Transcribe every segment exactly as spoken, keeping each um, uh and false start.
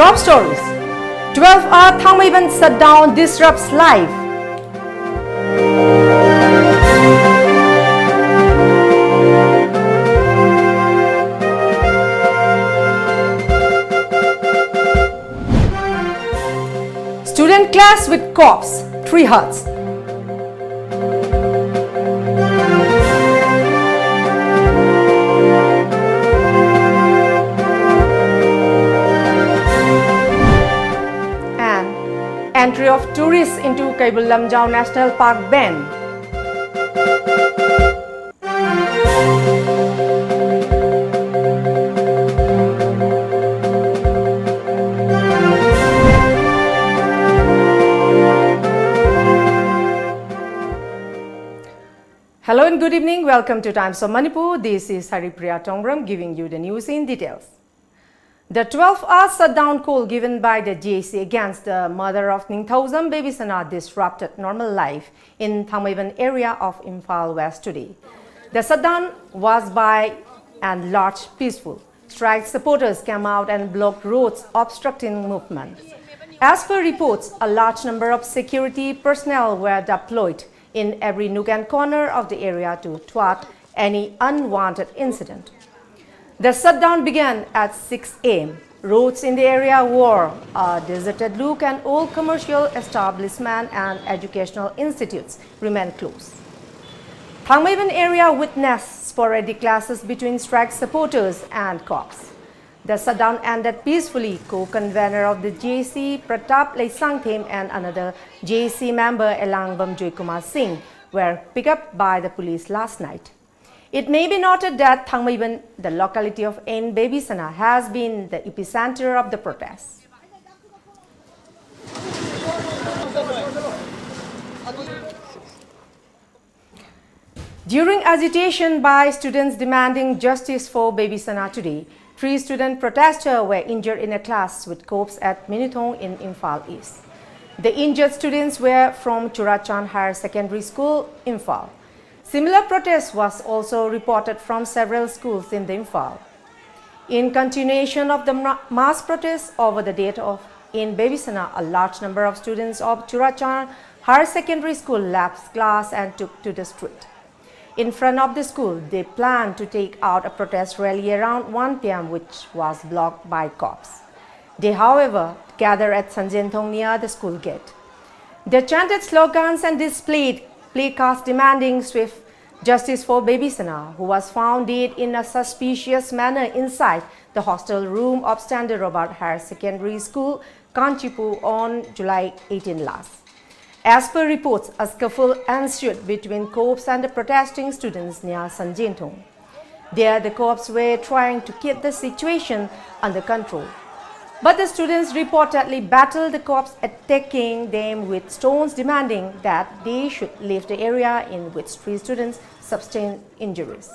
Top stories. Twelve hour Thangmeiban shutdown disrupts life. Student clash with cops, three hurts. And entry of tourists into Keibul Lamjao National Park banned. Hello and good evening. Welcome to Times of Manipur. This is Haripriya Tongbram giving you the news in details. The twelve-hour shutdown call given by the J C against the mother of Ningthoujam Bebisana disrupted normal life in Thangmeiban area of Imphal West today. The shutdown was by and large peaceful. Strike supporters came out and blocked roads, obstructing movement. As per reports, a large number of security personnel were deployed in every nook and corner of the area to thwart any unwanted incident. The shutdown began at six a m. Roads in the area wore a deserted look and all commercial establishments and educational institutes remained closed. Thangmeiban area witnessed sporadic clashes between strike supporters and cops. The shutdown ended peacefully. Co-convener of the J C, Pratap Leisangthem, and another J C member, Elangbam Joykumar Singh, were picked up by the police last night. It may be noted that Thangmeiban, the locality of N Bebisana, has been the epicenter of the protests. During agitation by students demanding justice for Bebisana today, three student protesters were injured in a clash with cops at Minithong in Imphal East. The injured students were from Churachandpur Higher Secondary School, Imphal. Similar protest was also reported from several schools in the Imphal. In continuation of the ma-, mass protest over the death of in Bebisana, a large number of students of Churachandpur Higher Secondary School left class and took to the street. In front of the school, they planned to take out a protest rally around one p m, which was blocked by cops. They, however, gathered at Sanjenthong near the school gate. They chanted slogans and displayed placards demanding swift justice for Bebisana, who was found dead in a suspicious manner inside the hostel room of Standard Robert Higher Secondary School, Kanchipur, on July eighteen last. As per reports, a scuffle ensued between cops and the protesting students near Sanjenthong. There, the cops were trying to keep the situation under control. But the students reportedly battled the cops, attacking them with stones, demanding that they should leave the area, in which three students sustained injuries.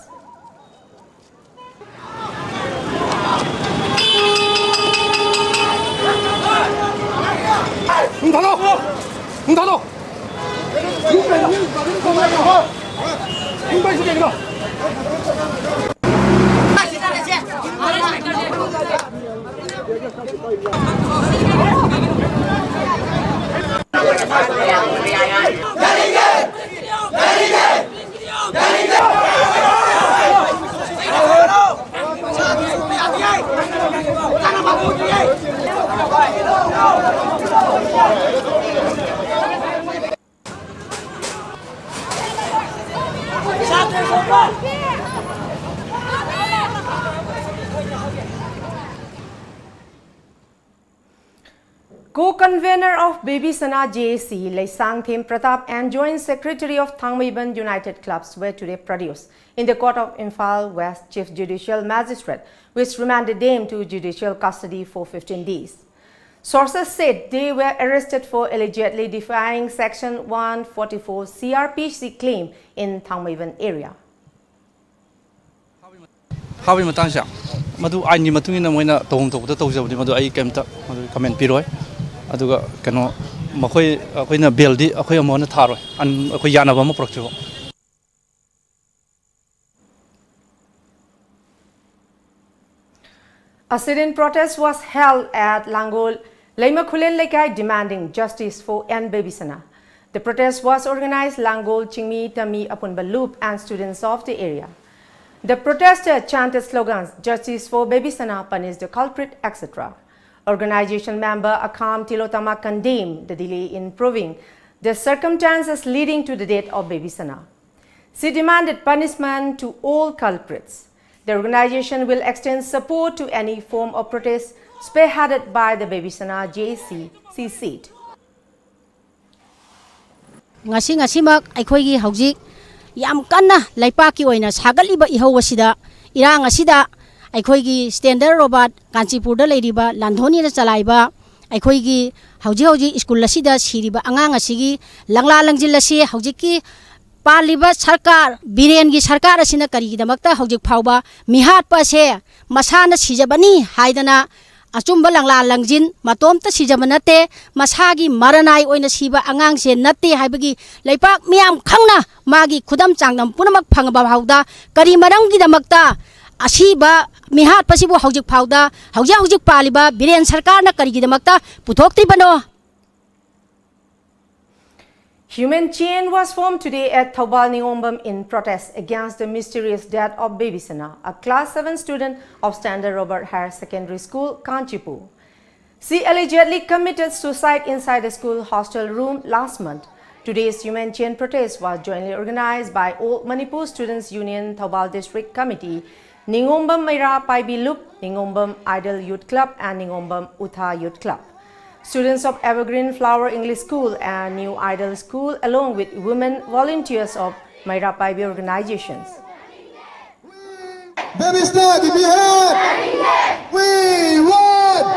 Co-convener of Bebisana J A C, Leisangthem Pratap, and Joint Secretary of Thangmeiban United Clubs were today produced in the court of Imphal West Chief Judicial Magistrate, which remanded them to judicial custody for fifteen days. Sources said they were arrested for allegedly defying Section one forty-four C R P C claim in Thangmeiban area. ꯐꯥꯕꯒꯤ ꯃꯇꯥꯡꯁꯦ, ꯃꯗꯨ ꯑꯥꯏꯟꯒꯤ ꯃꯇꯨꯡ ꯏꯟꯅ ꯃꯣꯏꯅ ꯇꯧꯐꯝ ꯊꯣꯛꯄꯗ ꯇꯧꯖꯕꯅꯤ꯫ ꯃꯗꯨ ꯑꯩ ꯀꯩꯝꯇ ꯃꯗꯨ ꯀꯃꯦꯟ ꯄꯤꯔꯣꯏ꯫ ꯑꯗꯨꯒ ꯀꯩꯅꯣ, ꯃꯈꯣꯏ, ꯑꯩꯈꯣꯏꯅ ꯕꯦꯜꯗꯤ ꯑꯩꯈꯣꯏ ꯑꯃꯨꯛ ꯍꯟꯅ ꯊꯥꯔꯣꯏ, ꯑꯩꯈꯣꯏ ꯌꯥꯅꯕ ꯑꯃ ꯄꯨꯔꯛꯇ꯭ꯔꯤꯐꯥꯎ꯫ A sit-in protest was held at Langol Leimakhullen Leikai demanding justice for N Bebisana. The protest was organized Langol Chingmi Tami Apunba Loop and students of the area. The protesters chanted slogans, "Justice for Bebisana, punish the culprit," et cetera. Organization member Akham Tilotama condemned the delay in proving the circumstances leading to the death of Bebisana. She demanded punishment to all culprits. The organization will extend support to any form of protest spearheaded by the Bebisana J C, she said. ꯉꯁꯤ ꯉꯁꯤꯃꯛ ꯑꯩꯈꯣꯏꯒꯤ ꯍꯧꯖꯤꯛ ꯌꯥꯝ ꯀꯟꯅ ꯂꯩꯄꯥꯛꯀꯤ ꯑꯣꯏꯅ ꯁꯥꯒꯠꯂꯤꯕ ꯏꯍꯧ ꯑꯁꯤꯗ, ꯏꯔꯥꯡ ꯑꯁꯤꯗ ꯑꯩꯈꯣꯏꯒꯤ ꯁ꯭ꯇꯦꯟꯗꯔ ꯔꯣꯕꯥꯔꯠ ꯀꯥꯟꯆꯤꯄꯨꯔꯗ ꯂꯩꯔꯤꯕ ꯂꯥꯟꯊꯣꯟꯅꯤꯅ ꯆꯂꯥꯏꯕ ꯑꯩꯈꯣꯏꯒꯤ ꯍꯧꯖꯤꯛ ꯍꯧꯖꯤꯛ ꯁ꯭ꯀꯨꯜ ꯑꯁꯤꯗ ꯁꯤꯔꯤꯕ ꯑꯉꯥꯡ ꯑꯁꯤꯒꯤ ꯂꯪꯂꯥ ꯂꯪꯖꯤꯜ ꯑꯁꯤ ꯍꯧꯖꯤꯛꯀꯤ ꯄꯥꯜꯂꯤꯕ ꯁꯔꯀꯥꯔ, ꯕꯤꯔꯦꯟꯒꯤ ꯁꯔꯀꯥꯔ ꯑꯁꯤꯅ ꯀꯔꯤꯒꯤꯗꯃꯛꯇ ꯍꯧꯖꯤꯛ ꯐꯥꯎꯕ ꯃꯤꯍꯥꯠꯄ ꯑꯁꯦ ꯃꯁꯥꯅ ꯁꯤꯖꯕꯅꯤ ꯍꯥꯏꯗꯅ ꯑꯆꯨꯝꯕ ꯂꯪꯂꯥ ꯂꯪꯖꯤꯟ, ꯃꯇꯣꯝꯇ ꯁꯤꯖꯕ ꯅꯠꯇꯦ, ꯃꯁꯥꯒꯤ ꯃꯔꯅꯥꯏ ꯑꯣꯏꯅ ꯁꯤꯕ ꯑꯉꯥꯡꯁꯦ ꯅꯠꯇꯦ ꯍꯥꯏꯕꯒꯤ ꯂꯩꯄꯥꯛ ꯃꯤꯌꯥꯝ ꯈꯪꯅ ꯃꯥꯒꯤ ꯈꯨꯗꯝ ꯆꯥꯡꯗꯝ ꯄꯨꯝꯅꯃꯛ ꯐꯪꯉꯕ ꯐꯥꯎꯗ ꯀꯔꯤ ꯃꯔꯝꯒꯤꯗꯃꯛꯇ ꯑꯁꯤꯕ ꯃꯤꯍꯥꯠꯄꯁꯤꯕꯨ ꯍꯧꯖꯤꯛ ꯐꯥꯎꯗ, ꯍꯧꯖꯤꯛ ꯍꯧꯖꯤꯛ ꯄꯥꯜꯂꯤꯕ ꯕꯤꯔꯦꯟ ꯁꯔꯀꯥꯔꯅ ꯀꯔꯤꯒꯤꯗꯃꯛꯇ ꯄꯨꯊꯣꯛꯇ꯭ꯔꯤꯕꯅꯣ? Human chain was formed today at Thoubal Ningombam in protest against the mysterious death of Bebisana, a class seven student of Standard Robert Higher Secondary School, Kanchipur. She allegedly committed suicide inside the school hostel room last month. Today's human chain protest was jointly organized by All Manipur Students Union Thoubal District Committee, Ningombam Meira Paibi Lup, Ningombam Idol Youth Club and Ningombam Utha Youth Club. Students of Evergreen Flower English School and New Idol School along with women volunteers of Meira Paibi organizations. Bebisana, we behave! We want!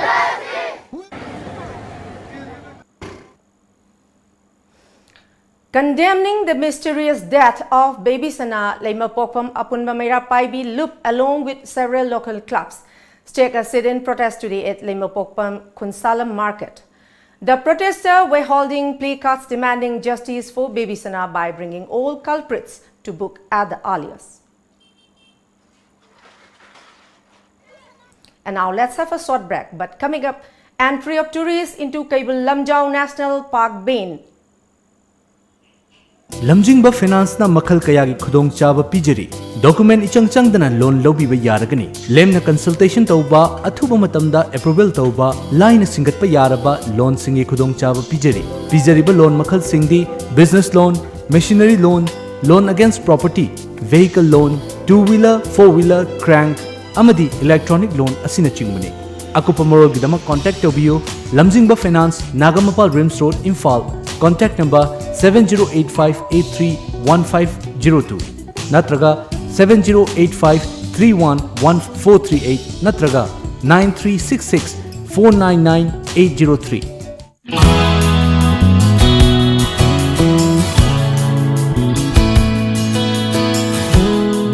Condemning the mysterious death of Bebisana, Leimapokpam Apunba Meira Paibi Lup along with several local clubs staged a sit-in protest today at Leimapokpam Khunsalam Market. The protesters were holding placards demanding justice for Bebisana by bringing all culprits to book at the earliest. And now let's have a short break. But coming up, entry of tourists into Keibul Lamjao National Park banned. ꯂꯝꯖꯤꯡꯕ ꯐꯥꯏꯅꯥꯟꯁꯅ ꯃꯈꯜ ꯀꯌꯥꯒꯤ ꯈꯨꯗꯣꯡꯆꯥꯕ ꯄꯤꯖꯔꯤ꯫ Document ꯏꯆꯪ ꯆꯪꯗꯅ ꯂꯣꯟ ꯂꯧꯕꯤꯕ ꯌꯥꯔꯒꯅꯤ꯫ ꯂꯦꯝꯅ consultation ꯇꯧꯕ, ꯑꯊꯨꯕ ꯃꯇꯝꯗ ꯑꯦꯄ꯭ꯔꯨꯚꯦꯜ ꯇꯧꯕ, ꯂꯥꯏꯅ ꯁꯤꯡꯒꯠꯄ ꯌꯥꯔꯕ ꯂꯣꯟꯁꯤꯡꯒꯤ ꯈꯨꯗꯣꯡꯆꯥꯕ ꯄꯤꯖꯔꯤ꯫ ꯄꯤꯖꯔꯤꯕ ꯂꯣꯟ ꯃꯈꯜꯁꯤꯡꯗꯤ business loan, machinery loan, loan against property, vehicle loan, two wheeler, four wheeler, crank, ꯑꯃꯗꯤ electronic loan ꯑꯁꯤꯅꯆꯤꯡꯕꯅꯤ꯫ ꯑꯀꯨꯞꯄ ꯃꯔꯣꯜꯒꯤꯗꯃꯛ contact ꯇꯧꯕꯤꯌꯨ꯫ ꯂꯝꯖꯤꯡꯕ finance, Nagamapal RIMS road, Imphal. Contact number seven zero eight five eight three one five zero two ꯅꯠꯇ꯭ꯔꯒ seven zero eight five three one one four three eight ꯅꯠꯇ꯭ꯔꯒ nine three six six four nine nine eight zero three꯫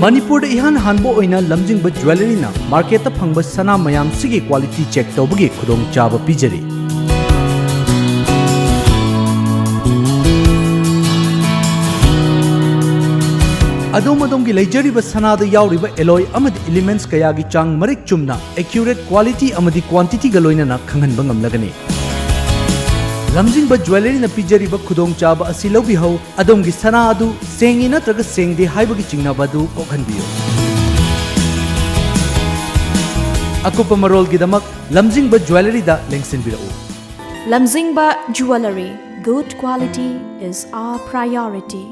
ꯃꯅꯤꯄꯨꯔꯗ ꯏꯍꯥꯟ ꯍꯥꯟꯕ ꯑꯣꯏꯅ ꯂꯝꯖꯤꯡꯕ ꯖ꯭ꯋꯦꯂꯔꯤꯅ ꯃꯥꯔꯀꯦꯠꯇ ꯐꯪꯕ ꯁꯅꯥ ꯃꯌꯥꯝꯁꯤꯒꯤ ꯀ꯭ꯋꯥꯂꯤꯇꯤ ꯆꯦꯛ ꯇꯧꯕꯒꯤ ꯈꯨꯗꯣꯡꯆꯥꯕ ꯄꯤꯖꯔꯤ꯫ ꯑꯗꯣꯝ ꯑꯗꯣꯝꯒꯤ ꯂꯩꯖꯔꯤꯕ ꯁꯅꯥꯗ ꯌꯥꯎꯔꯤꯕ ꯑꯦꯂꯣꯏ ꯑꯃꯗꯤ ꯏꯂꯤꯃꯦꯟꯠꯁ ꯀꯌꯥꯒꯤ ꯆꯥꯡ ꯃꯔꯤꯛ ꯆꯨꯝꯅ, ꯑꯦꯀ꯭ꯌꯨꯔꯦꯠ ꯀ꯭ꯋꯥꯂꯤꯇꯤ ꯑꯃꯗꯤ ꯀ꯭ꯋꯥꯟꯇꯤꯇꯤꯒ ꯂꯣꯏꯅꯅ ꯈꯪꯍꯟꯕ ꯉꯝꯂꯒꯅꯤ꯫ ꯂꯝꯖꯤꯡꯕ ꯖ꯭ꯋꯦꯂꯔꯤꯅ ꯄꯤꯖꯔꯤꯕ ꯈꯨꯗꯣꯡꯆꯥꯕ ꯑꯁꯤ ꯂꯧꯕꯤꯍꯧ꯫ ꯑꯗꯣꯝꯒꯤ ꯁꯅꯥ ꯑꯗꯨ ꯁꯦꯡꯉꯤ ꯅꯠꯇ꯭ꯔꯒ ꯁꯦꯡꯗꯦ ꯍꯥꯏꯕꯒꯤ ꯆꯤꯡꯅꯕ ꯑꯗꯨ ꯀꯣꯛꯍꯟꯕꯤꯌꯨ꯫ ꯑꯀꯨꯞꯄ ꯃꯔꯣꯜꯒꯤꯗꯃꯛ ꯂꯝꯖꯤꯡꯕ ꯖ꯭ꯋꯦꯂꯔꯤꯗ ꯂꯦꯡꯁꯤꯟꯕꯤꯔꯛꯎ꯫ Lamzingba Jewellery, good quality is our priority.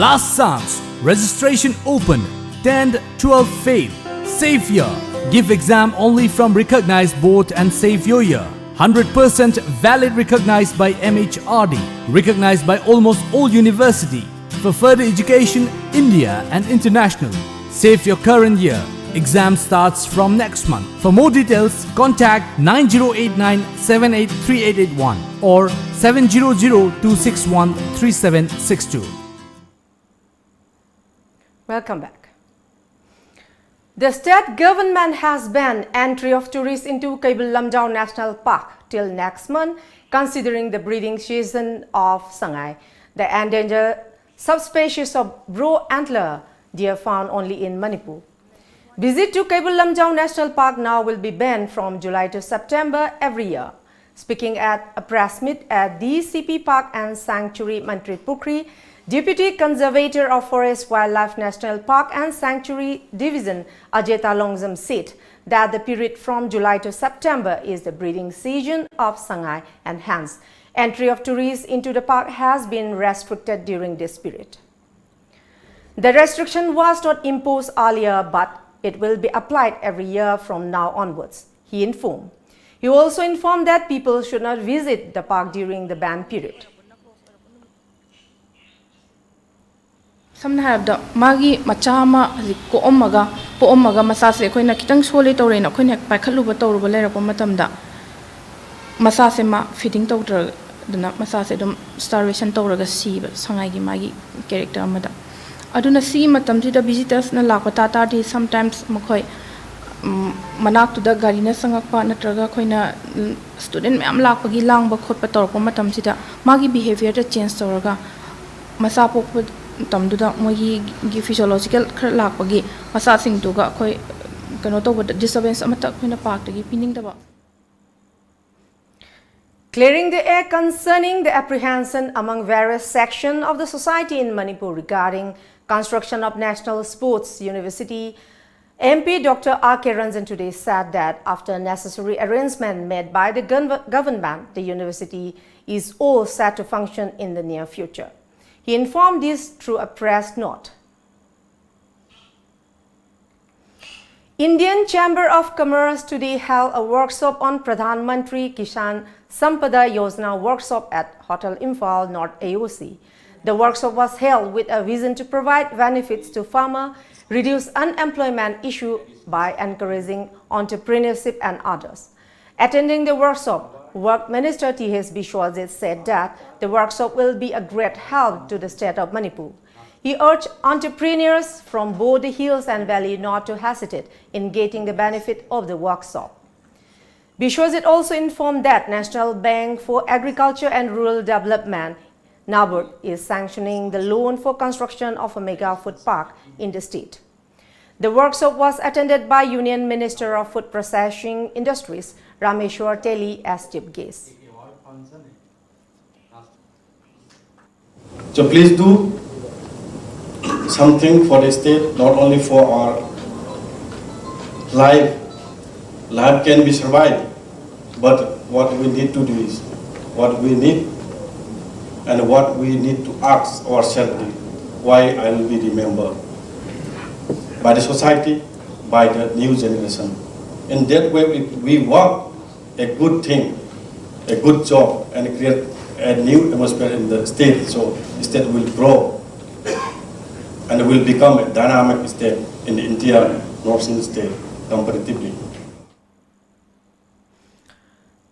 Last chance. Registration open. Tenth, twelfth fail. Safe year. Give exam only from recognized board and safe your year. Hundred percent valid, recognized by M H R D. Recognized by almost all university. For further education, India and international. Safe your current year. Exam starts from next month. For more details, contact nine zero eight nine seven eight three eight eight one or seven zero zero two six one three seven six two. Welcome back. The state government has banned entry of tourists into Keibul Lamjao National Park till next month, considering the breeding season of Sangai, the endangered subspecies of Bro antler deer found only in Manipur. Visit to Keibul Lamjao National Park now will be banned from July to September every year. Speaking at a press meet at D C P Park and Sanctuary, Mantri Pukhri, Deputy Conservator of Forest Wildlife National Park and Sanctuary Division Ajay Talongzam said that the period from July to September is the breeding season of sangai, and hence entry of tourists into the park has been restricted during this period. The restriction was not imposed earlier, but it will be applied every year from now onwards, he informed. He also informed that people should not visit the park during the ban period. ꯁꯝꯅ ꯍꯥꯏꯔꯕꯗ, ꯃꯥꯒꯤ ꯃꯆꯥ ꯑꯃ ꯍꯧꯖꯤꯛ ꯀꯣꯛꯑꯝꯃꯒ, ꯄꯣꯛꯑꯝꯃꯒ ꯃꯆꯥꯁꯦ ꯑꯩꯈꯣꯏꯅ ꯈꯤꯇꯪ ꯁꯣꯜꯂꯤ ꯇꯧꯔꯦꯅ ꯑꯩꯈꯣꯏꯅ ꯍꯦꯛ ꯄꯥꯏꯈꯠꯂꯨꯕ ꯇꯧꯔꯨꯕ ꯂꯩꯔꯛꯄ ꯃꯇꯝꯗ, ꯃꯆꯥꯁꯦ ꯃꯥ ꯐꯤꯗꯤꯡ ꯇꯧꯗ꯭ꯔꯗꯅ ꯃꯆꯥꯁꯦ ꯑꯗꯨꯝ ꯁ꯭ꯇꯥꯔꯕꯦꯁꯟ ꯇꯧꯔꯒ ꯁꯤꯕ, ꯁꯉꯥꯏꯒꯤ ꯃꯥꯒꯤ ꯀꯦꯔꯦꯛꯇꯔ ꯑꯃꯗ꯫ ꯑꯗꯨꯅ ꯁꯤꯒꯤ ꯃꯇꯝꯁꯤꯗ ꯚꯤꯖꯤꯇꯔꯁꯅ ꯂꯥꯛꯄ ꯇꯥ ꯇꯥꯔꯗꯤ, ꯁꯝꯇꯥꯏꯝꯁ ꯃꯈꯣꯏ, ꯎꯝ, ꯃꯅꯥꯛꯇꯨꯗ ꯒꯥꯔꯤꯅ ꯆꯪꯉꯛꯄ ꯅꯠꯇ꯭ꯔꯒ ꯑꯩꯈꯣꯏꯅ, ꯎꯝ, ꯁ꯭ꯇꯨꯗꯦꯟ ꯃꯌꯥꯝ ꯂꯥꯛꯄꯒꯤ ꯂꯥꯡꯕ ꯈꯣꯠꯄ ꯇꯧꯔꯛꯄ ꯃꯇꯝꯁꯤꯗ, ꯃꯥꯒꯤ ꯕꯤꯍꯦꯕꯤꯌꯔꯗ ꯆꯦꯟꯖ ꯇꯧꯔꯒ, ꯃꯆꯥ ꯄꯣꯛꯄ ꯃꯇꯝꯗꯨꯗ ꯃꯣꯏꯒꯤ ꯐꯤꯖꯣꯂꯣꯖꯤꯀꯦꯜ ꯈꯔ ꯂꯥꯛꯄꯒꯤ ꯃꯆꯥꯁꯤꯡꯗꯨꯒ ꯑꯩꯈꯣꯏ ꯀꯩꯅꯣ ꯇꯧꯕꯗ ꯗꯤꯁꯇꯔꯕꯦꯟꯁ ꯑꯃꯠꯇ ꯑꯩꯈꯣꯏꯅ ꯄꯥꯔꯛꯇꯒꯤ ꯄꯤꯅꯤꯡꯗꯕ꯫ Clearing the air concerning the apprehension among various sections of the society in Manipur regarding construction of National Sports University, M P Doctor R K Ranjan today said that after necessary arrangement made by the gon- government, the university is all set to function in the near future. He informed this through a press note. Indian Chamber of Commerce today held a workshop on Pradhan Mantri Kisan Sampada Yojana workshop at Hotel Imphal North A O C. The workshop was held with a vision to provide benefits to farmer, reduce unemployment issue by encouraging entrepreneurship and others. Attending the workshop, Work Minister T H Biswajit said that the workshop will be a great help to the state of Manipur. He urged entrepreneurs from both the hills and valley not to hesitate in getting the benefit of the workshop. Biswajit also informed that National Bank for Agriculture and Rural Development, NABARD, is sanctioning the loan for construction of a mega food park in the state. The workshop was attended by Union Minister of Food Processing Industries, Rameshwar Teli, as chief guest. So please do something for the state, not only for our life. Life can be survived, but what we need to do is, what we need and what we need to ask ourselves is, why I will be remembered by the society, by the new generation. In that way, we, we work a good thing, a good job, and create a new atmosphere in the state. So state will grow and will become a dynamic state in India, North East state, comparatively.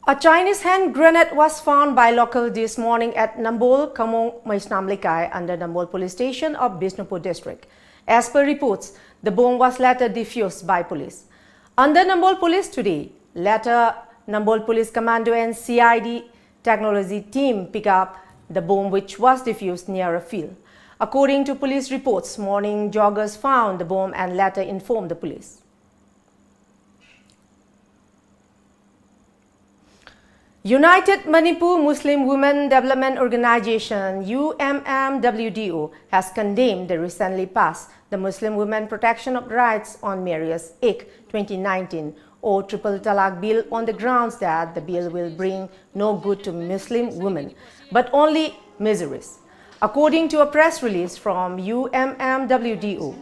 A Chinese hand grenade was found by local this morning at Nambol Kamong Maisnam Lekai under Nambol Police Station of Bishnupur district. As per reports, the bomb was later defused by police. Under Nambol Police today, later Nambol Police Commando and C I D technology team pick up the bomb which was defused near a field. According to police reports, morning joggers found the bomb and later informed the police. United Manipur Muslim Women Development Organization, U M M W D O, has condemned the recently passed the Muslim Women Protection of Rights on Marriage Act twenty nineteen or Triple Talaq Bill on the grounds that the bill will bring no good to Muslim women, but only miseries. According to a press release from U M M W D O,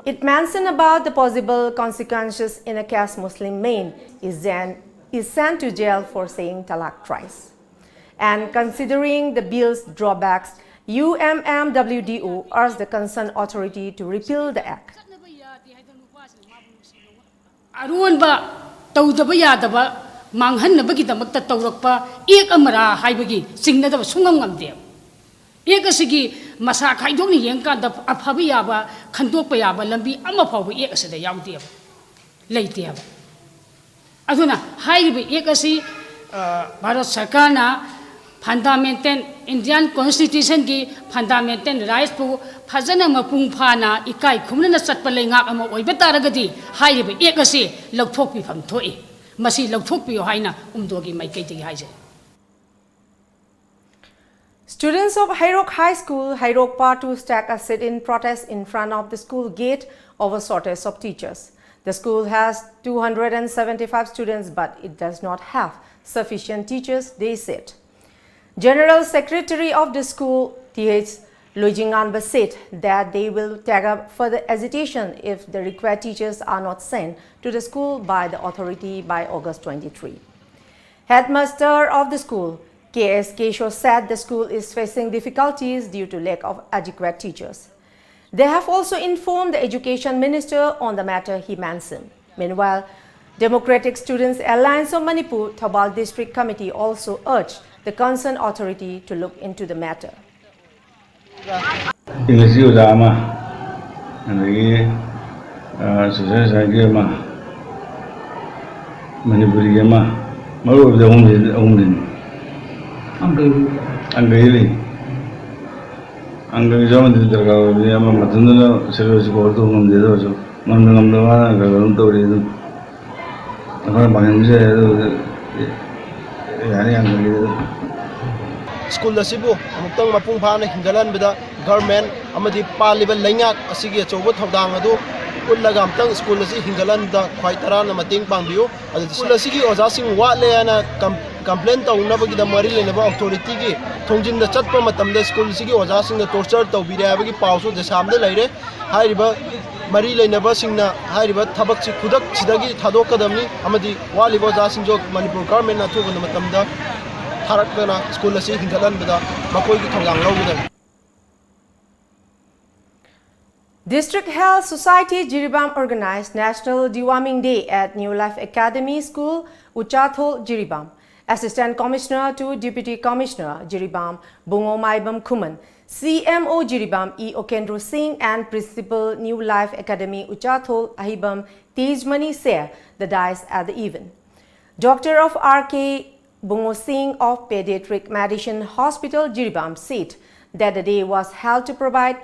it mentioned about the possible consequences in a case Muslim man is, then, is sent to jail for saying talaq thrice. And considering the bill's drawbacks, U M M W D O urged the concerned authority to repeal the act. ꯑꯔꯣꯟꯕ ꯇꯧꯗꯕ ꯌꯥꯗꯕ ꯃꯥꯡꯍꯟꯅꯕꯒꯤꯗꯃꯛꯇ ꯇꯧꯔꯛꯄ ꯑꯦꯛ ꯑꯃꯔꯥ ꯍꯥꯏꯕꯒꯤ ꯆꯤꯡꯅꯗꯕ ꯁꯨꯡꯉꯝ ꯉꯝꯗꯦꯕ꯫ ꯑꯦꯛ ꯑꯁꯤꯒꯤ ꯃꯁꯥ ꯈꯥꯏꯗꯣꯛꯅ ꯌꯦꯡꯀꯥꯟꯗ ꯑꯐꯕ ꯌꯥꯕ ꯈꯟꯗꯣꯛꯄ ꯌꯥꯕ ꯂꯝꯕꯤ ꯑꯃ ꯐꯥꯎꯕ ꯑꯦꯛ ꯑꯁꯤꯗ ꯌꯥꯎꯗꯦꯕ, ꯂꯩꯇꯦꯕ꯫ ꯑꯗꯨꯅ ꯍꯥꯏꯔꯤꯕ ꯑꯦꯛ ꯑꯁꯤ ꯚꯥꯔꯠ ꯁꯔꯀꯥꯔꯅ Fundamental, Indian Constitution ꯒꯤ fundamental rights ꯄꯨ ꯐꯖꯅ ꯃꯄꯨꯡ ꯐꯥꯅ ꯏꯀꯥꯏ ꯈꯨꯝꯅꯅ ꯆꯠꯄ ꯂꯩꯉꯥꯛ ꯑꯃ ꯑꯣꯏꯕ ꯇꯥꯔꯒꯗꯤ ꯍꯥꯏꯔꯤꯕ act ꯑꯁꯤ ꯂꯧꯊꯣꯛꯄꯤꯐꯝ ꯊꯣꯛꯏ꯫ ꯃꯁꯤ ꯂꯧꯊꯣꯛꯄꯤꯌꯨ ꯍꯥꯏꯅ ꯎꯝꯗꯣꯒꯤ ꯃꯥꯏꯀꯩꯗꯒꯤ ꯍꯥꯏꯖꯔꯤ꯫ Students of Heirok High School, Heirok Part two, stake a sit-in protest in front of the school gate over shortage of teachers. The school has two hundred and seventy-five students, but it does not have sufficient teachers, they said. General Secretary of the school, Th Luijinganba, said that they will take up further agitation if the required teachers are not sent to the school by the authority by August twenty-three. Headmaster of the school, K S Kesho, said the school is facing difficulties due to lack of adequate teachers. They have also informed the education minister on the matter he mentioned. Meanwhile, Democratic Students Alliance of Manipur, Thoubal District Committee also urged the concerned authority to look into the matter. English ꯑꯣꯖꯥ ꯑꯃ, ꯑꯗꯒꯤ social ꯁꯥꯏꯟꯁꯀꯤ ꯑꯃ, ꯃꯅꯤꯄꯨꯔꯤꯒꯤ ꯑꯃ, ꯃꯔꯨ ꯑꯣꯏꯕꯗꯤ ꯑꯍꯨꯝꯁꯤ ꯑꯍꯨꯝꯁꯤꯅꯤ꯫ ꯑꯪꯀꯒꯤ ꯂꯩ꯫ ꯑꯪꯀꯒꯤꯁꯨ ꯑꯃꯗꯤ ꯗꯔꯀꯥꯔ ꯑꯣꯏꯕꯅꯤ, ꯑꯃ ꯃꯊꯟꯗꯅ ꯁꯦꯂꯦꯕꯁ ꯀꯣꯚꯔ ꯇꯧꯕ ꯉꯝꯗꯦ꯫ ꯑꯗꯨ ꯑꯣꯏꯔꯁꯨ ꯉꯝꯗ ꯉꯝꯗꯕ ꯃꯥꯅ ꯈꯔ ꯈꯔ ꯑꯗꯨꯝ ꯇꯧꯔꯤ꯫ ꯑꯗꯨꯝ ꯑꯩꯈꯣꯏꯅ ꯄꯥꯡꯍꯟꯕꯁꯨ ꯌꯥꯏ꯫ ꯑꯗꯨ ꯌꯥꯅꯤ ꯌꯥꯝ ꯈꯜꯂꯤ꯫ ꯑꯗꯨꯝ ꯁ꯭ꯀꯨꯜ ꯑꯁꯤꯕꯨ ꯑꯃꯨꯛꯇꯪ ꯃꯄꯨꯡ ꯐꯥꯅ ꯍꯤꯡꯒꯠꯍꯟꯕꯗ ꯒꯚꯔꯟꯃꯦꯟꯠ ꯑꯃꯗꯤ ꯄꯥꯜꯂꯤꯕ ꯂꯩꯉꯥꯛ ꯑꯁꯤꯒꯤ ꯑꯆꯧꯕ ꯊꯧꯗꯥꯡ ꯑꯗꯨ ꯎꯠꯂꯒ ꯑꯃꯨꯛꯇꯪ ꯁ꯭ꯀꯨꯜ ꯑꯁꯤ ꯍꯤꯡꯒꯠꯍꯟꯕꯗ ꯈ꯭ꯋꯥꯏ ꯇꯔꯥꯅ ꯃꯇꯦꯡ ꯄꯥꯡꯕꯤꯌꯨ꯫ ꯑꯗꯨ ꯁ꯭ꯀꯨꯜ ꯑꯁꯤꯒꯤ ꯑꯣꯖꯥꯁꯤꯡ ꯋꯥꯠꯂꯦ ꯍꯥꯏꯅ ꯀꯝ-, ꯀꯝꯄ꯭ꯂꯦꯟ ꯇꯧꯅꯕꯒꯤꯗꯃꯛ ꯃꯔꯤ ꯂꯩꯅꯕ ꯑꯣꯊꯣꯔꯤꯇꯤꯒꯤ ꯊꯣꯡꯖꯤꯟꯗ ꯆꯠꯄ ꯃꯇꯝꯗ ꯁ꯭ꯀꯨꯜ ꯑꯁꯤꯒꯤ ꯑꯣꯖꯥꯁꯤꯡꯅ ꯇꯣꯔꯆꯔ ꯇꯧꯕꯤꯔꯦ ꯍꯥꯏꯕꯒꯤ ꯄꯥꯎꯁꯨ ꯗꯦꯁꯥꯝꯗ ꯂꯩꯔꯦ꯫ ꯍꯥꯏꯔꯤꯕ ꯃꯔꯤ ꯂꯩꯅꯕꯁꯤꯡꯅ ꯍꯥꯏꯔꯤꯕ ꯊꯕꯛꯁꯤ ꯈꯨꯗꯛꯁꯤꯗꯒꯤ ꯊꯥꯗꯣꯛꯀꯗꯕꯅꯤ ꯑꯃꯗꯤ ꯋꯥꯠꯂꯤꯕ ꯑꯣꯖꯥꯁꯤꯡꯁꯨ ꯃꯅꯤꯄꯨꯔ ꯒꯚꯔꯟꯃꯦꯟꯠꯅ ꯑꯊꯨꯕ ꯃꯇꯝꯗ ꯊꯥꯔꯛꯇꯨꯅ ꯁ꯭ꯀꯨꯜ ꯑꯁꯤ ꯍꯤꯡꯒꯠꯍꯟꯕꯗ ꯃꯈꯣꯏꯒꯤ ꯊꯧꯗꯥꯡ ꯂꯧꯒꯗꯕꯅꯤ꯫ District Health Society Jiribam organized National Deworming Day at New Life Academy School, Uchathol, Jiribam. Assistant Commissioner to Deputy Commissioner Jiribam, Bungo Maibam Khuman, C M O Jiribam, E Okendro Singh, and Principal New Life Academy, Uchathol, Ahibam Tejmani share the dais at the event. Doctor of R K Bungo Singh of Pediatric Medicine Hospital, Jiribam, said that the day was held to provide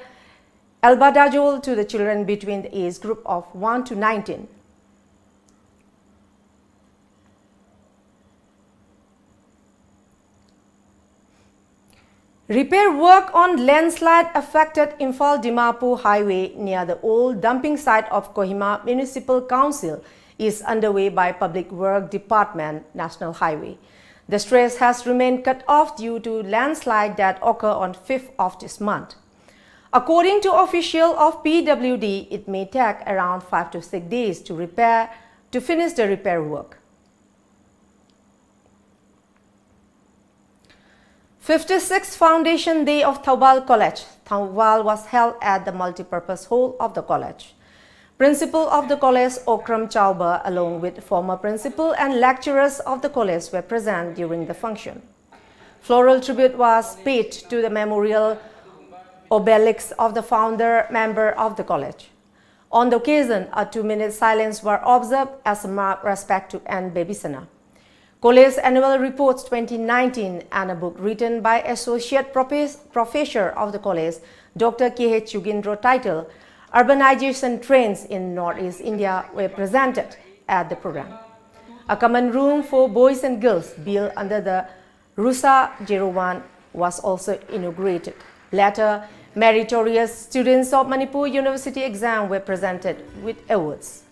albendazole to the children between the age group of one to nineteen. Repair work on landslide affected Imphal Dimapur highway near the old dumping site of Kohima Municipal Council is underway by Public Work Department, National Highway. The stretch has remained cut off due to landslide that occur on fifth of this month. According to official of P W D, it may take around five to six days to repair, to finish the repair work. Fifty-sixth Foundation Day of Thoubal College, Thoubal, was held at the multipurpose hall of the college. Principal of the college, Okram Chauba, along with former principal and lecturers of the college, were present during the function. Floral tribute was paid to the memorial obelisk of the founder member of the college. On the occasion, a two-minute silence were observed as a mark respect to N Bibisena. College Annual Reports twenty nineteen and a book written by Associate Profes-, Professor of the college, Doctor K H Yugindro, titled Urbanization Trends in Northeast India were presented at the program. A common room for boys and girls built under the Rusa zero one was also inaugurated. Later, meritorious students of Manipur University exam were presented with awards.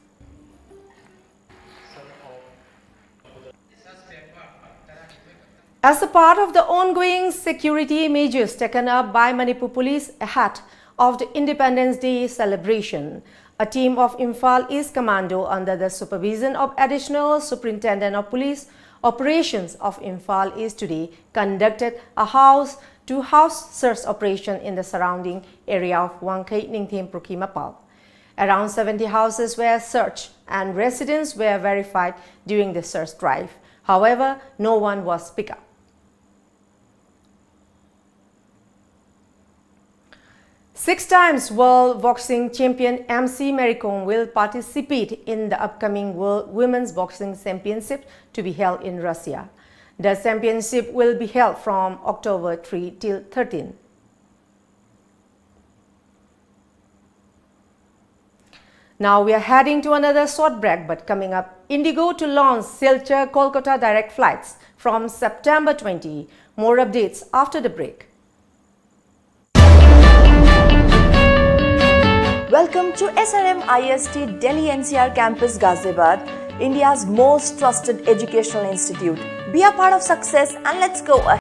As a part of the ongoing security measures taken up by Manipur Police ahead of the Independence Day celebration, a team of Imphal East Commando under the supervision of Additional Superintendent of Police Operations of Imphal East today conducted a house-to-house search operation in the surrounding area of Wangkhei Ningthem Pukhi Mapal. Around seventy houses were searched and residents were verified during the search drive. However, no one was picked up. Six times world boxing champion M C Mary Kom will participate in the upcoming World Women's Boxing Championship to be held in Russia. The championship will be held from October three till thirteen. Now we are heading to another short break, but coming up, IndiGo to launch Silchar Kolkata direct flights from September twenty. More updates after the break. Welcome to S R M I S T Delhi N C R Campus Ghaziabad, India's most trusted educational institute. Be a part of success and let's go ahead.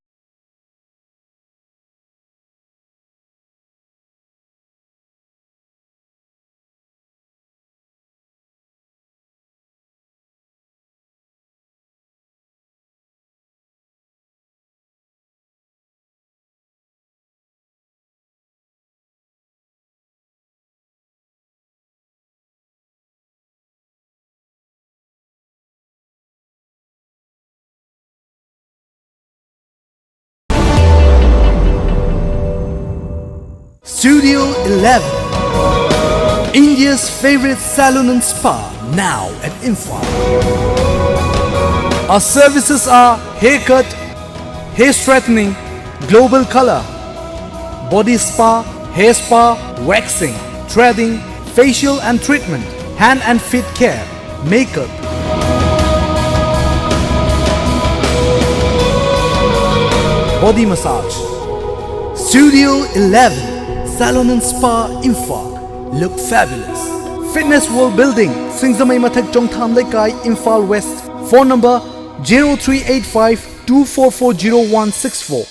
Studio eleven, India's favorite salon and spa, now at Imphal. Our services are haircut, hair straightening, global color, body spa, hair spa, waxing, threading, facial and treatment, hand and feet care, makeup, body massage. Studio eleven, Salon and Spa, Imphal. Look fabulous. Fitness World Building, Singzamei Mathak, Chongtham Leikai, Imphal West. Phone number zero three eight five two four four zero one six four.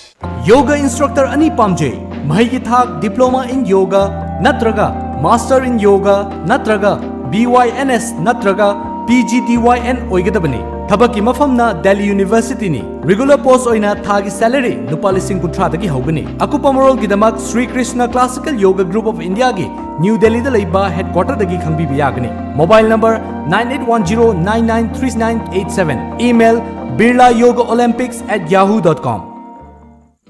Yoga instructor ꯑꯅꯤ ꯄꯥꯝꯖꯩ꯫ ꯃꯍꯩꯒꯤ ꯊꯥꯛ Diploma in Yoga ꯅꯠꯇ꯭ꯔꯒ Master in Yoga ꯅꯠꯇ꯭ꯔꯒ B Y N S ꯅꯠꯇ꯭ꯔꯒ P G D Y N ꯑꯣꯏꯒꯗꯕꯅꯤ꯫ ꯊꯕꯛꯀꯤ ꯃꯐꯝꯅ Delhi Universityꯅꯤ꯫ Regular post ꯑꯣꯏꯅ ꯊꯥꯒꯤ salary ꯂꯨꯄꯥ ꯂꯤꯁꯤꯡ ꯀꯨꯟꯊ꯭ꯔꯥꯗꯒꯤ ꯍꯧꯒꯅꯤ꯫ ꯑꯀꯨꯞꯄ ꯃꯔꯣꯜꯒꯤꯗꯃꯛ Sri Krishna Classical Yoga Group of Indiaꯒꯤ New Delhiꯗ ꯂꯩꯕ headquarterꯗꯒꯤ ꯈꯪꯕꯤꯕ ꯌꯥꯒꯅꯤ꯫ Mobile number nine eight one zero nine nine three nine eight seven. Email birla yoga olympics at yahoo dot com.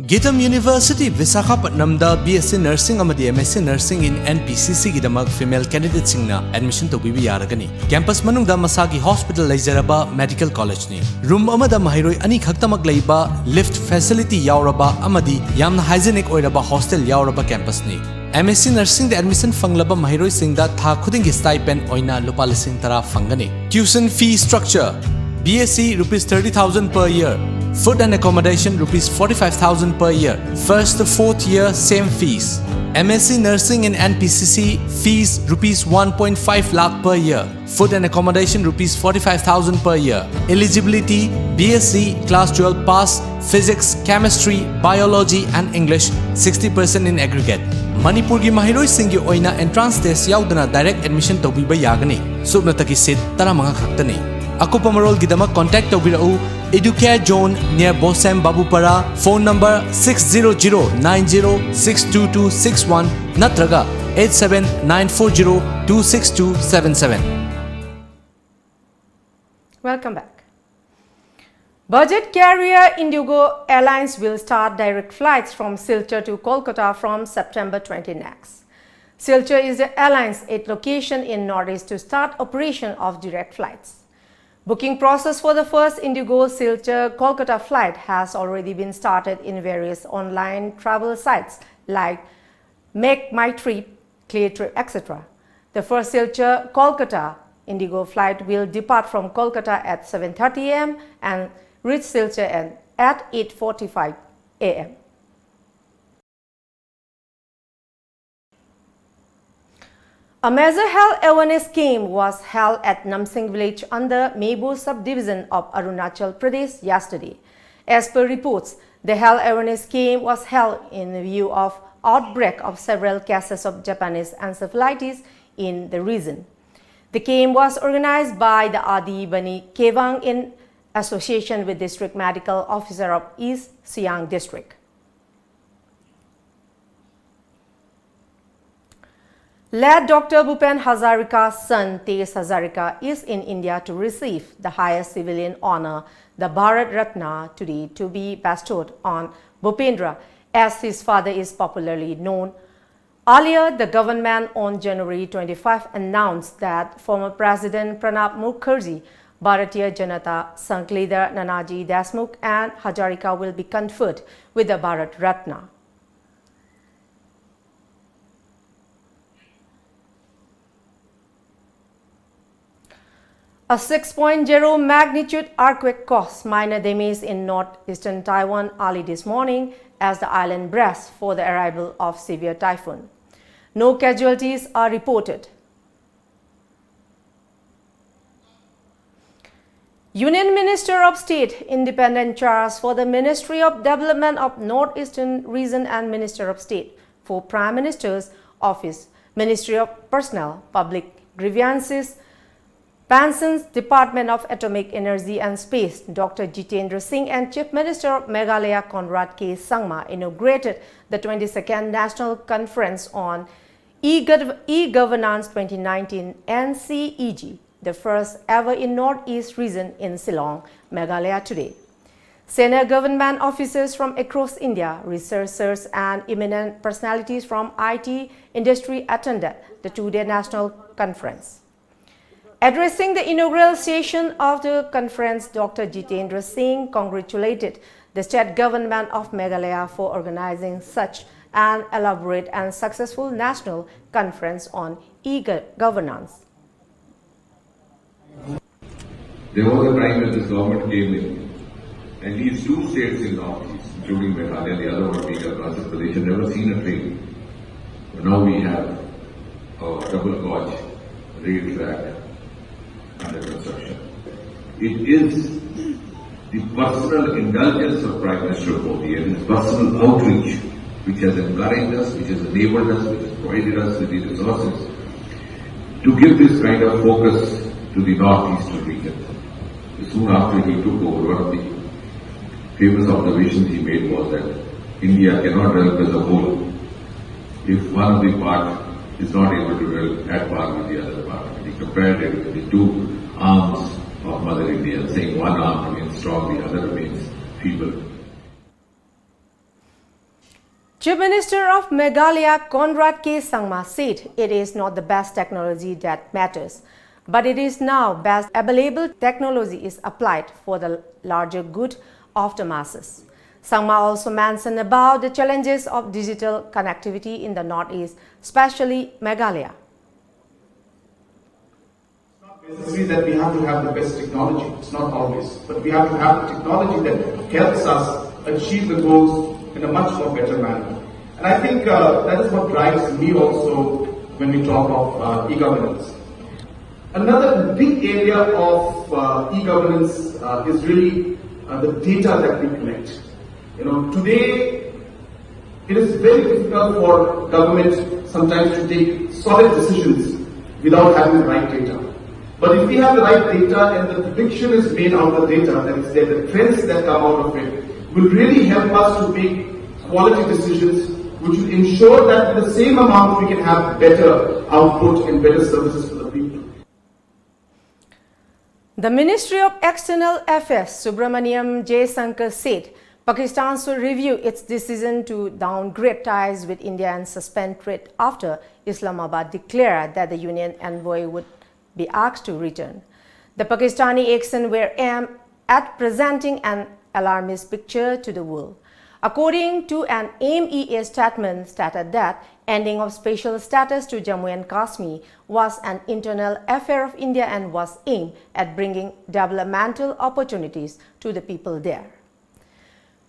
GITAM university ꯕꯤꯁꯥꯈꯥꯄꯠꯅꯝꯗ B S C Nursing ꯑꯃꯗꯤ M S C Nursing in N P C C ꯒꯤꯗꯃꯛ female candidateꯁꯤꯡꯅ admission ꯇꯧꯕꯤꯕ ꯌꯥꯔꯒꯅꯤ꯫ Campus ꯃꯅꯨꯡꯗ ꯃꯁꯥꯒꯤ hospital ꯂꯩꯖꯔꯕ medical collegeꯅꯤ꯫ Room ꯑꯃꯗ ꯃꯍꯩꯔꯣꯏ ꯑꯅꯤ ꯈꯛꯇꯃꯛ ꯂꯩꯕ, lift facility ꯌꯥꯎꯔꯕ ꯑꯃꯗꯤ ꯌꯥꯝꯅ hygienic ꯑꯣꯏꯔꯕ hostel ꯌꯥꯎꯔꯕ campusꯅꯤ꯫ M S C Nursingꯗ admission ꯐꯪꯂꯕ ꯃꯍꯩꯔꯣꯏꯁꯤꯡꯗ ꯊꯥ ꯈꯨꯗꯤꯡꯒꯤ stipend ꯑꯣꯏꯅ ꯂꯨꯄꯥ ꯂꯤꯁꯤꯡ ꯇꯔꯥ ꯐꯪꯒꯅꯤ꯫ Tuition fee structure: B S C rupees thirty thousand per year, food and accommodation rupees forty-five thousand per year, first to fourth year same fees. M S C Nursing in N P C C fees rupees one point five lakh per year, food and accommodation rupees forty-five thousand per year. Eligibility: B S C class twelve pass, physics, chemistry, biology and English sixty percent in aggregate. ꯃꯅꯤꯄꯨꯔꯒꯤ ꯃꯍꯩꯔꯣꯏꯁꯤꯡꯒꯤ ꯑꯣꯏꯅ entrance test ꯌꯥꯎꯗꯅ direct admission ꯇꯧꯕꯤꯕ ꯌꯥꯒꯅꯤ꯫ ꯁꯨꯞꯅꯇꯒꯤ seat ꯇꯔꯥꯃꯉꯥ ꯈꯛꯇꯅꯤ꯫ ꯑꯀꯨꯞꯄ ꯃꯔꯣꯜꯒꯤꯗꯃꯛ contact ꯇꯧꯕꯤꯔꯛꯎ Educare Zone near Bosem Babupara, phone number six zero zero nine zero six two two six one ꯅꯠꯇ꯭ꯔꯒ eight seven nine four zero two six two seven seven꯫ Welcome back. Budget carrier Indigo Airlines will start direct flights from Silchar to Kolkata from September twenty next. Silchar is the airline's eighth location in Northeast to start operation of direct flights. Booking process for the first Indigo Silchar Kolkata flight has already been started in various online travel sites like Make My Trip, Clear Trip, et cetera. The first Silchar Kolkata Indigo flight will depart from Kolkata at seven thirty a m and reach Silchar and at eight forty-five a m. A major health awareness camp was held at Namsing village under Mebo subdivision of Arunachal Pradesh yesterday. As per reports, the health awareness camp was held in view of outbreak of several cases of Japanese encephalitis in the region. The camp was organized by the Adi Bani Kewang in association with District Medical Officer of East Siang District. Late Doctor Bhupen Hazarika's son Tej Hazarika is in India to receive the highest civilian honor, the Bharat Ratna, today to be bestowed on Bhupendra, as his father is popularly known. Earlier, the government on January twenty-five announced that former President Pranab Mukherjee, Bharatiya Janata Sangh leader Nanaji Deshmukh and Hazarika will be conferred with the Bharat Ratna. A six point zero magnitude earthquake caused minor damage in northeastern Taiwan early this morning as the island braced for the arrival of severe typhoon. No casualties are reported. Union Minister of State, independent charge for the Ministry of Development of Northeastern Region and Minister of State for Prime Minister's Office, Ministry of Personnel, Public Grievances, Pensions, Department of Atomic Energy and Space, Doctor Jitendra Singh, and Chief Minister of Meghalaya Conrad K Sangma inaugurated the twenty-second National Conference on E-Gov-, E-Governance twenty nineteen, N C E G, the first ever in Northeast region in Shillong, Meghalaya today. Senior government officers from across India, researchers and eminent personalities from I T industry attended the two-day national conference. Addressing the inaugural session of the conference, Doctor Jitendra Singh congratulated the state government of Meghalaya for organizing such an elaborate and successful national conference on e-governance. There was a time when this government came in and leaves two states in Northeast, including Meghalaya, the other one being Arunachal Pradesh, and never seen a train. But now we have a double gauge rail track under construction. It is the personal indulgence of Prime Minister Modi and his personal outreach which has encouraged us, which has enabled us, which has provided us with the resources to give this kind of focus to the northeastern region. Soon after he took over, one of the famous observations he made was that India cannot develop as a whole if one of the part is not able to develop at par with the other part. He compared it with the two arms of Mother India, saying one arm remains strong, the other remains feeble. Chief Minister of Meghalaya Conrad K Sangma said it is not the best technology that matters, but it is now best available technology is applied for the larger good of the masses. Sangma also mentioned about the challenges of digital connectivity in the Northeast, especially Meghalaya. It's not necessary that we have to have the best technology. It's not always. But we have to have the technology that helps us achieve the goals in a much more better manner. And I think uh, that is what drives me also when we talk of uh, e-governance. Another big area of uh, e-governance uh, is really uh, the data that we collect. You know, today it is very difficult for government sometimes to take solid decisions without having the right data. But if we have the right data and the prediction is made out of the data that is there, the trends that come out of it will really help us to make quality decisions which will ensure that with the same amount we can have better output and better services for the people. The Ministry of External Affairs Subramaniam Jaishankar said Pakistan should review its decision to downgrade ties with India and suspend trade after Islamabad declared that the Union envoy would be asked to return. The Pakistani action were aimed at presenting an alarmist picture to the world. According to an M E A statement stated that ending of special status to Jammu and Kashmir was an internal affair of India and was aimed at bringing developmental opportunities to the people there.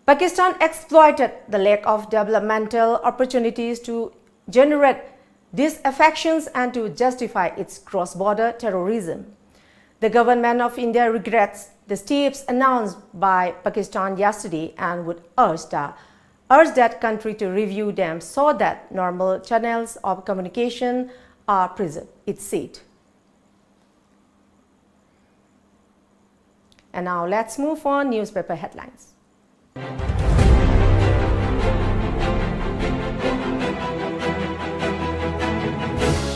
Pakistan exploited the lack of developmental opportunities to generate disaffections and to justify its cross-border terrorism. The government of India regrets the steps announced by Pakistan yesterday and would urge the urge that country to review them so that normal channels of communication are preserved, it said. And now let's move on newspaper headlines.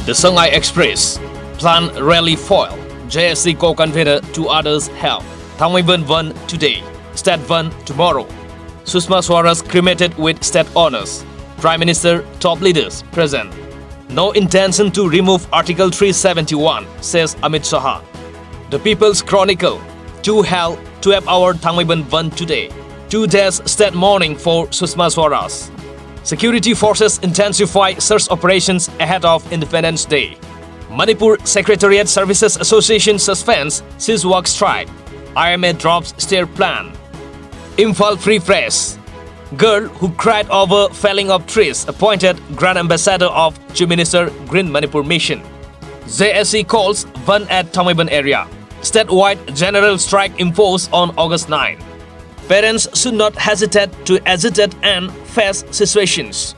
The Sangai Express, plan rally foil, J S C co-convener to others help. Thangmeiban Van today, State Van tomorrow. Sushma Swaraj cremated with state honors. Prime Minister, top leaders present. No intention to remove Article three seventy-one, says Amit Shah. The People's Chronicle. Two held twelve-hour Thangmeiban Bandh today. Two days state mourning for Sushma Swaraj. Security forces intensify search operations ahead of Independence Day. Manipur Secretariat Services Association suspends its work strike. I M A drops stair plan. Imphal Free Press. Girl who cried over felling of trees appointed Grand Ambassador of Chief Minister Green Manipur Mission. J A C calls bandh at Thangmeiban area. Statewide general strike imposed on August nine. Parents should not hesitate to agitate and face situations.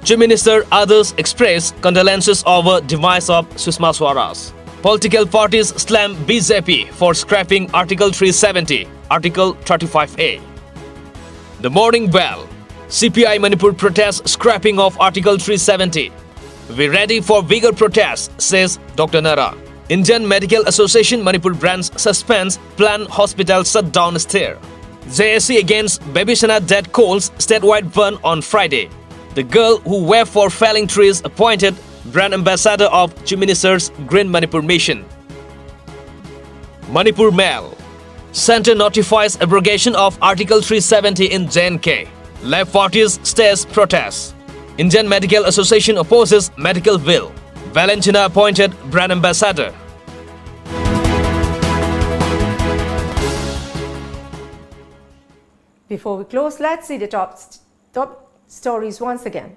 Chief Minister Adarsh expressed condolences over demise of Sushma Swaraj. Political parties slam B J P for scrapping Article three seventy, Article thirty-five A. The Morning Bell. C P I Manipur protests scrapping of Article three seventy. We ready for bigger protests, says Doctor Nara. Indian Medical Association Manipur branch suspends planned hospital shutdown stir. J A C against Baby Sena death calls statewide bandh on Friday. The girl who wept for felling trees appointed Grand Ambassador of Chief Minister's Green Manipur Mission. Manipur Mail. Centre notifies abrogation of Article three seventy in J and K. Left parties stays protests. Indian Medical Association opposes medical bill. Valentina appointed Brand Ambassador. Before we close, let's see the top, top stories once again.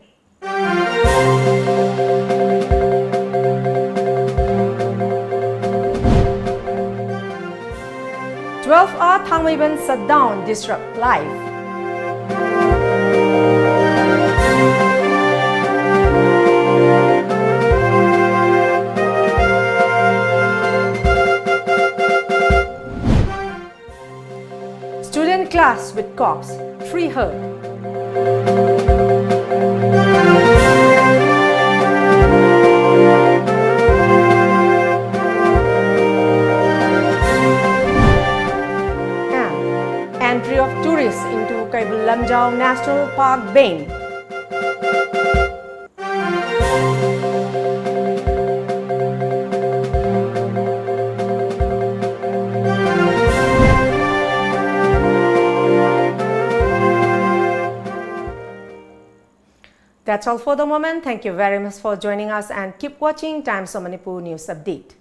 Twelve hour Thangmeiban shutdown disrupt life. Student clash with cops, three hurt. And entry of tourists into Lamjao National Park Bein. That's all for the moment. Thank you very much for joining us and keep watching Times of Manipur News Update.